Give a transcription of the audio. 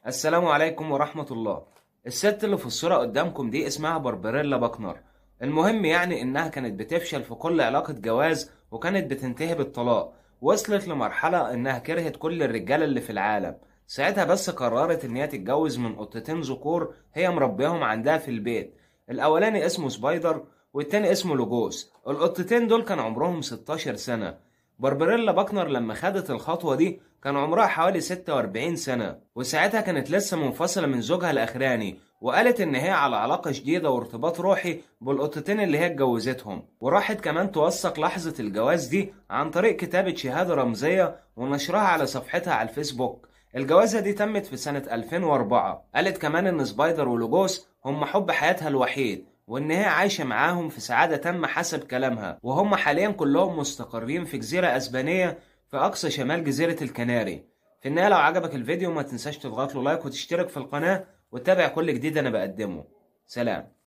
السلام عليكم ورحمة الله. الست اللي في الصورة قدامكم دي اسمها باربريلا باكنر. المهم يعني انها كانت بتفشل في كل علاقة جواز وكانت بتنتهي بالطلاق، وصلت لمرحلة انها كرهت كل الرجالة اللي في العالم. ساعتها بس قررت ان هي تتجوز من قطتين ذكور هي مربيهم عندها في البيت. الاولاني اسمه سبايدر والتاني اسمه لوجوس. القطتين دول كان عمرهم 16 سنة. باربريلا باكنر لما خدت الخطوة دي كان عمرها حوالي 46 سنة، وساعتها كانت لسه منفصلة من زوجها الأخراني، وقالت إن هي على علاقة شديدة وارتباط روحي بالقطتين اللي هي اتجوزتهم. وراحت كمان توثق لحظة الجواز دي عن طريق كتابة شهادة رمزية ونشرها على صفحتها على الفيسبوك. الجوازة دي تمت في سنة 2004. قالت كمان إن سبايدر ولوجوس هم حب حياتها الوحيد، وإن هي عايشة معاهم في سعادة تامة حسب كلامها، وهم حاليا كلهم مستقرين في جزيرة أسبانية في أقصى شمال جزيرة الكناري. في النهاية لو عجبك الفيديو ما تنساش تضغط له like وتشترك في القناة وتتابع كل جديد أنا بقدمه. سلام.